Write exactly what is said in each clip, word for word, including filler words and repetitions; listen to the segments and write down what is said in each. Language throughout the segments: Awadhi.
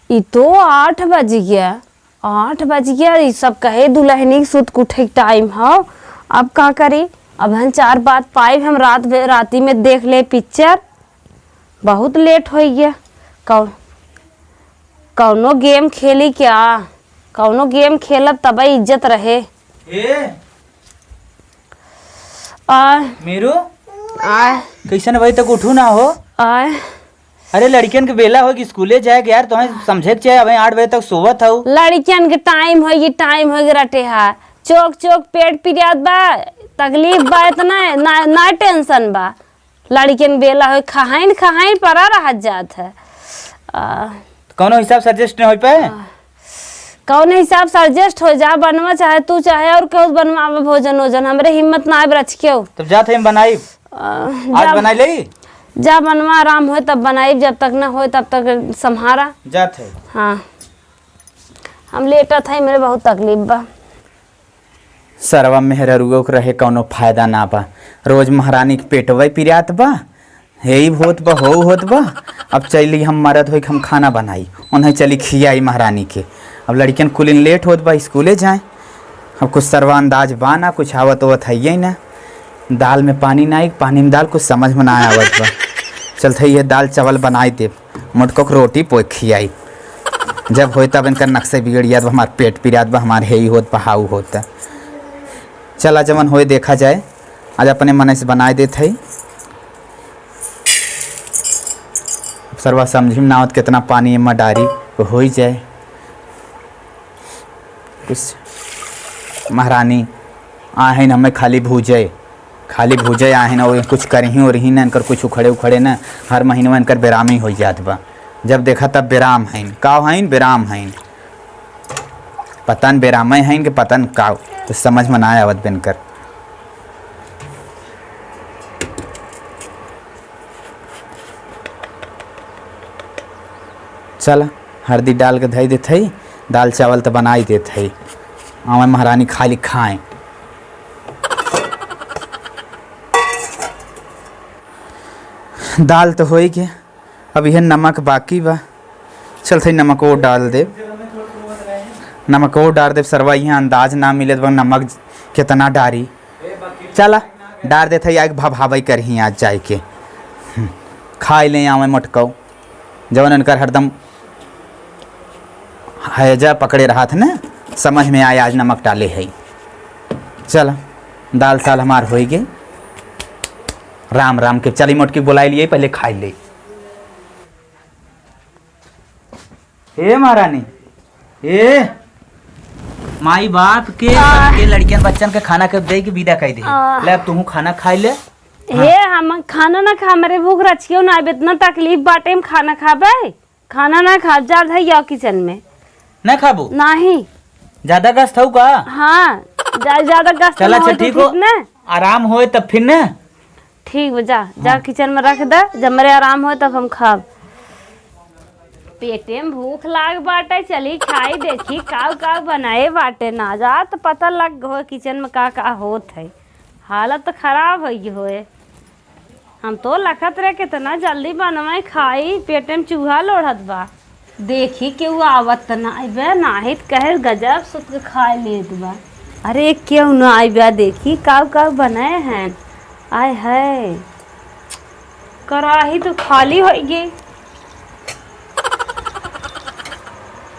ई तो आठ बज गया, आठ बज गया। ई सब कहे दुल्हनी सुत के उठे के टाइम हो, अब का करी? अब हम चार बात पाइब, हम रात भे-, राती में देख ले पिक्चर, बहुत लेट हो गया। कौ-, कौनो गेम खेली क्या? कौनो गेम खेलब तबे इज्जत रहे। ए, आ, मीरू, आ, कैसन भाई तक उठू ना हो? आ, अरे लड़कियन के बेला हो कि स्कूले जाए के यार, तुम्हें समझे के चाहे। अबे आठ बजे तक सोवत हऊ। लड़कियन के टाइम हो, ये टाइम हो गए रटे हा। चोक चोक पेट पिरियात बा, तकलीफ बा इतना, ना, ना टेंशन बा। लड़कियन बेला हो, खहाइन खहाइन परा रहत जात है। आ, कौनो हिसाब से एडजस्ट नहीं हो पाए? आ, कौन हिसाब से एडजस्ट हो जा, बनवा चाहे तू चाहे और केहू बनवावे भोजन ओजन, हमरे हिम्मत ना आए रच केहू। तब जात है हम बनाई। आ, आज जा, बनाई ले। जा बनवा, आराम होए तब बनाई, जब तक ना होए तब तक संभारा। जात है। हाँ, हम लेटत है, मेरे बहुत तकलीफ बा। सरवा मेहररुओ के रहे कौनो फायदा ना बा। रोज महारानी के पेटवे पिरात बा, हेई होत बा, हो होत बा। अब चली हम मरद होई के हम खाना बनाई, उन्हें चली खियाई महारानी के। अब लड़कियन कुलिन लेट होत बा, स्कूले जाए। अब कुछ सरवा अंदाज बा ना, कुछ आवत ओवत है ही ना। दाल में पानी ना आई, पानी में दाल, कुछ समझ में ना आवत बा। चलते ये दाल चावल बनाई देब। मोटको के रोटी पोए खियाई। जब होई तब इनकर नक्शे बिगड़ जात बा, हमार पेट पिरात बा, हमार हेई होत बा, हाउ होत। चला जवन होए देखा जाए, आज अपने मन से बनाए देत हई। सरवा समझी में ना आवत कितना पानी एमा डारी, होई जाए। कुछ महारानी आहिन हमें खाली भूजे, खाली भूजे आहिन, और कुछ करही ओरही न, इनकर कुछ उखड़े उखड़े न, हर महीनवा इनकर बेरामी हो जात बा। जब देखा तब बेराम हईन, का हईन, बेराम हईन, पता न बेरामे हईन कि पता न का, कुछ समझ में ना आवत बा इनकर। चला, हरदी डाल के धई देत हई, दाल चावल त बनाई देत हई, आवे महारानी खाली खाए। दाल त होई के, अब इहे नमक बाकी बा, चलत हई नमको डाल देब, नमको डाल देब। सरवा इहाँ अंदाज ना मिलत बा नमक केतना डारी। चला, डार देत हई, आग भभावई करही आज जाए के। हम्म, खाई ले आवे मोटकऊ, जवन उनकर हरदम हैजा पकड़े रहत न, समझ में आए आज नमक डाले हई। चला, दाल साल हमार होई गे। राम राम के चली मोटकी बुलाई लिए, पहले खाई ले। हे महारानी, ए माई बाप के, आ। के लड़कियन बच्चन के खाना के दे के विदा कर दे। आ। ले अब तू खाना खाई ले। हाँ। हे हम खाना ना खा, हमरे भूख रचियो ना, अब इतना तकलीफ बाटे हम खाना खाबे? खाना ना खा, जा धई आओ किचन में। ना खाबू? नहीं। ज्यादा गस्त हऊ का? हाँ, जा, ज्यादा गस्त चला, ना अच्छा, होई तो ठीक हो। ठीक ना? आराम होए तब फिर ना। ठीक बा, जा, जा हाँ। किचन में रख दे, जब मेरे आराम होए तब हम खाब। पेटे में भूख लाग बाटे, चली खाई, देखी काऊ काऊ बनाए बाटे। ना जा त पता लग हो किचन में का का होत है। हालत तो खराब हो गई होए। हम तो लखत रहे कितना जल्दी बनवाई खाई, पेटे में चूहा लोढ़त बा। देखी केहू आवत त ना आइबे, नाहित कहे गजब सुत के खाए लेत बा। अरे केहू ना आइबे, देखी काऊ काऊ बनाए हैं। आय है, कराही तो खाली होई गई।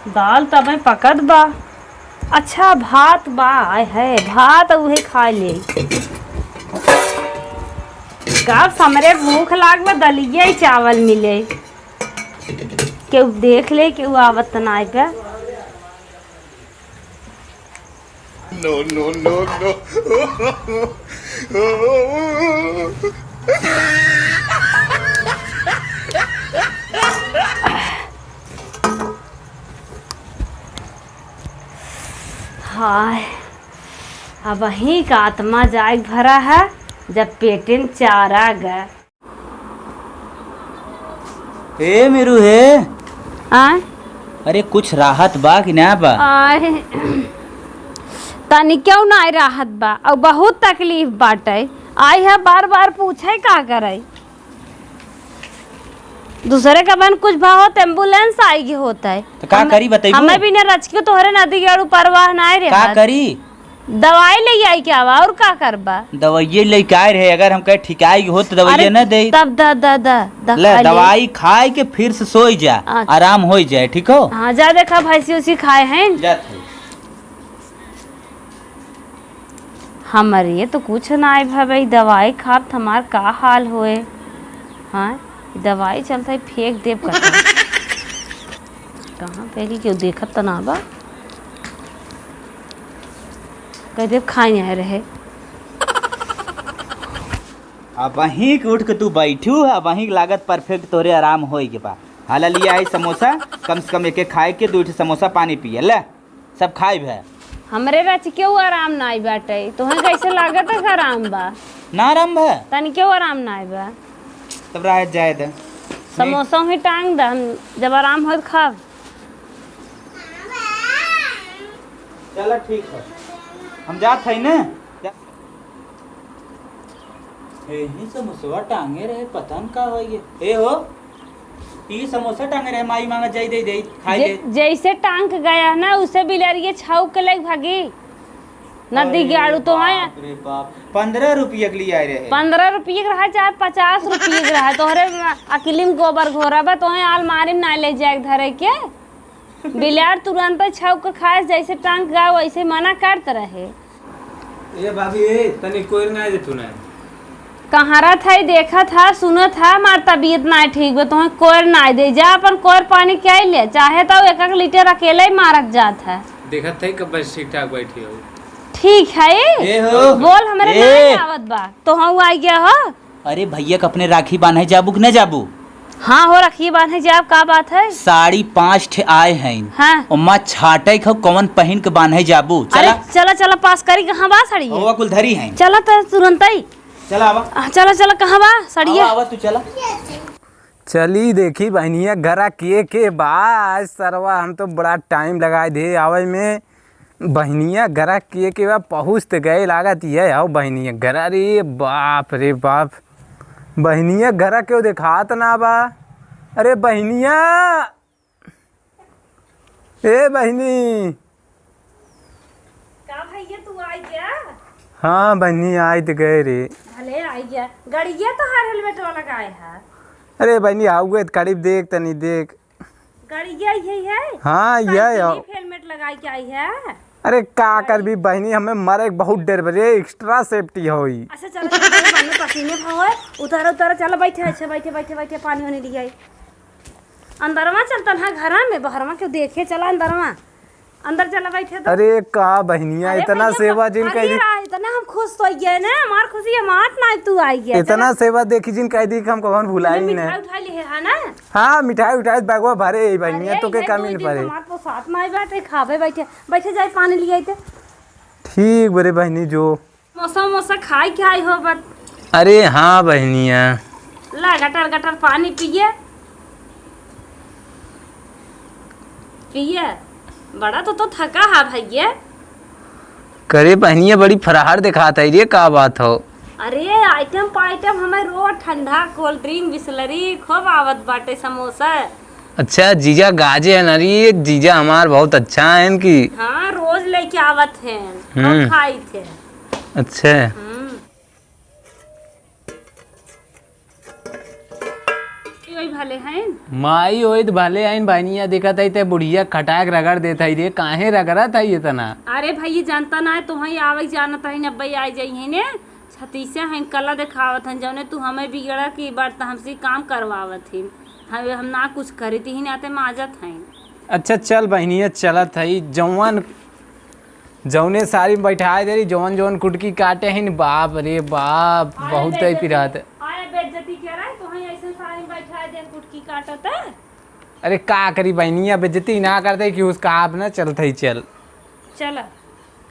दाल तबे पकत बा। अच्छा भात बा, आय है, भात उहे खा ले। का हमरे भूख लाग बा, दलिया ही चावल मिले। केहू देख ले, केहू आवत त ना आइबे। No, no, no, no। हाय, अबहीं का आत्मा जाग भरा है, जब पेटे में चारा गए। ए मेरू हे। आय? अरे कुछ राहत बा कि ना बा? आय, तनी केहू ना राहत बा, और बहुत तकलीफ बाटे। आई है बार बार पूछे का करे? दूसरे का बहन कुछ भाव होत, ambulance आई के होत है। तो का हम, करी बताइबू? हमें भी न रच के तोहरे नदी के आड़ू परवाह ना रहे। का करी? दवाई ले आई क्या बा और का करबा? दवाइये ले के आए रहे, अगर हम कहे ठिकाई के होत तो दवाइये अरे, न दे। तब द, द, द, द ले, खा ले। दवाई खाए के फिर से सोई जा, अच्छा। आराम हो जाए, ठीक हो? हाँ, जा देखा भैंसी उसी खाए हैं। जात है। हमरे तो कुछ नाई भवे, दवाई खाब त हमार का हाल होए। हाँ, दवाई चलता है, फेंक देब कटा। कहाँ फेंकी, केहू देखत त ना बा। कह देब खाई आए रहे। अब वहीं के उठ के तू बैठू है, वहीं के लागत perfect तोरे आराम होए के बा। हाला लिया है समोसा, कम से कम एक एक खाए के, दो ठे समोसा पानी पिए, ले। सब खाइब है। हमरे रच केहू आराम नाई बाटे, तोहें कैसे लागत है कि आराम बा? ना आराम बा। तनिकेहू आराम नाई बा। तब रह जाए दे। समोसा ही टांग दे, हम जब आराम होत खाब। चला ठीक है, हम जात है ने। यही समोसवा टांगे रहे, पता न का हो गए। ए हो, ई समोसा टांगे रहे, माई मांगा जाई दे दे, खाई जे-, दे। जैसे टांग गया ना, उसे बिलरिए छाऊ के लेके भागी। नदी के अरे आड़ू तो है। बाप रे बाप, पन्द्रह रुपये के लिए आए रहे। पन्द्रह रुपये के रहा चाहे पचास रुपये के रहा, तोहरे अकिली में गोबर घोरा बा, तोहे आलमारी में ना ले जाए धरे के। बिलार तुरंत छौक के खाए, जैसे टांग गया वैसे मना करत रहे। ए भाभी, ए, तनी कोयर ना दे तू ना। कहाँ रहत है, देखत है, सुनत है, हमार तबीयत ना ठीक बा, तोहे कोयर ना दे, जा अपन कोयर पानी के ले, चाहे तो एक एक लीटर अकेले ही मारत जात है। देखत है कब बस ठीक ठाक बैठी हो। ठीक है, ए हो। बोल हमरे ए। ना आवत बा, तो हम आ गया हो। अरे भैया के अपने राखी बांधे जाबू कि न जाबू? हाँ हो, राखी बांधे जाब, का बात है? साड़ी पाँच ठे आए हैं। हाँ। ओमा छाटे खो कौन पहिन के बांधे जाबू? अरे चला। चला, चला, पास करी, कहाँ बा साड़ी? हवा कुल धरी हैं। चला तो तुरंत ही। चला आवा। आ, चला, चला, कहाँ बा साड़िया? आवा, आवा, तू चला। चली देखी बहनिया घरा के के बा। आज सरवा हम तो बड़ा टाइम लगाए दे आवे में। बहनिया घरा के के बा, पहुँच त गए लागत ये। आओ बहनिया घरा, रे बाप रे बाप, बहनिया घरा केहू देखात ना बा। अरे बहनिया, ए बहनी। का भैया तू आई गया? हाँ बहनी, आई त गए रे। भले आई गया। गड़िया तो हर हेलमेट वाला गाए है। अरे बहनी, आउगे त करीब देख, तनी देख। गड़िया यही है? हाँ, यही है। हेलमेट लगाई के आई है। अरे का करबी बहनी, हमें मरे के बहुत डर बा रे, एक्स्ट्रा सेफ्टी होई। अच्छा चलो, चलो, चलो, पानी पसीने भाव है। उतारा, उतारा, चलो बैठे, अच्छा बैठे, बैठे, बैठे, पानी वानी लियाई। अंदरवा चलता ना घरा में, बहरवा के देखे चला अंदरवा। अंदर चला बैठे तो। अरे का बहनिया, अरे इतना भैया, सेवा जिन कह दी। इतना हम खुश हो गए ना, हमार खुशी हमार ना तू आई गया। इतना सेवा देखी जिन कह दी कि हम कौन भुलाई ना। मिठाई उठाई लिए है ना? हाँ, मिठाई उठाई बैगवा भरे ही बहनिया, अरे तो के ये कमी दो नहीं दिन पड़े। हमार तो साथ में आई बैठे, खावे बैठे, बैठे जाए पानी लिए आते। ठीक बरे बहनी जो। समोसा, समोसा खाई के आई हो बत। अरे हाँ बहनिया। ला गटर गटर पानी पिए। पिए। बड़ा तो, तो थका हा भैया। करे बहनिया, बड़ी फराहर देखात है रे, का बात हो? अरे आइटम पाइटम हमें रोज ठंडा कोल्ड ड्रिंक बिसलरी खूब आवत बाटे समोसा। अच्छा जीजा गाजे है ना रे, जीजा हमार बहुत अच्छा है कि। हाँ रोज लेके आवत हैं, हम्म। खाई थे। अच्छा। हम्म। वही भले हैं। माई ओए त भले आइन बहनिया, देखत है ते बुढ़िया खटाक रगड़ देत है रे, काहे रगड़त है इतना? अरे भाई ये जानता ना है, तो वहीं आवे जानत है, अब्बे आ जाई है ने, छतीसा है, कला देखावत है, जौने तू हमें बिगड़ा की बात हमसे काम करवावत है, हम, हम ना कुछ करी थी ही नाते माजत है। अच्छा चल बहनिया, चलत है, जौन जौने साड़ी में बैठाए दे रही, जौन जौन कुटकी काटे हैं, बाप रे बाप, बहुत ही पिरात। आया बेइज्जती कह रहा है, तो वहीं ऐसे साड़ी में बैठाए दे, कुटकी काटत है। अरे का करी बहनिया, बेइज्जती ना करते कि उसका आप ना चलते ही चल। चल,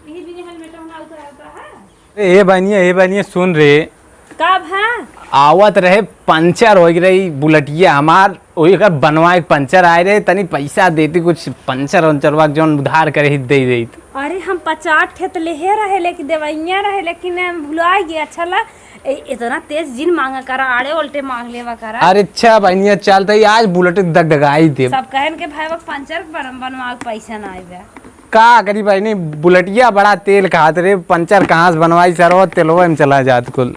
यही दिन हेलमेट ना उतारता है। अरे ए बहनिया, ए बहनिया, सुन रे। का भा? आवत रहे, पंचर होइ रही बुलेटिया हमार, ओही कर बनवाए के पंचर आए रहे, तनी पैसा देती, कुछ पंचर वंचरवा के जौन उधार करे ही दे देत। अरे, हम पचास ठे त लेहे रहे, लेकिन देवैया रहे, लेकिन हम भुला गए। अच्छा ला, ए, इतना तेज जिन मांगा करा, आड़े उल्टे मांग लेवा करा। अरे अच्छा बहनिया, चलते ही आज बुलेट दगदगाई दे। सब कहन के भाई, वो पंचर बन-, बनवा के पैसा ना आइबे। का करी बहनी, बुलेटिया बड़ा तेल खात रे, पंचर कहाँ से बनवाई सरवा, तेलवा में चला जात कुल।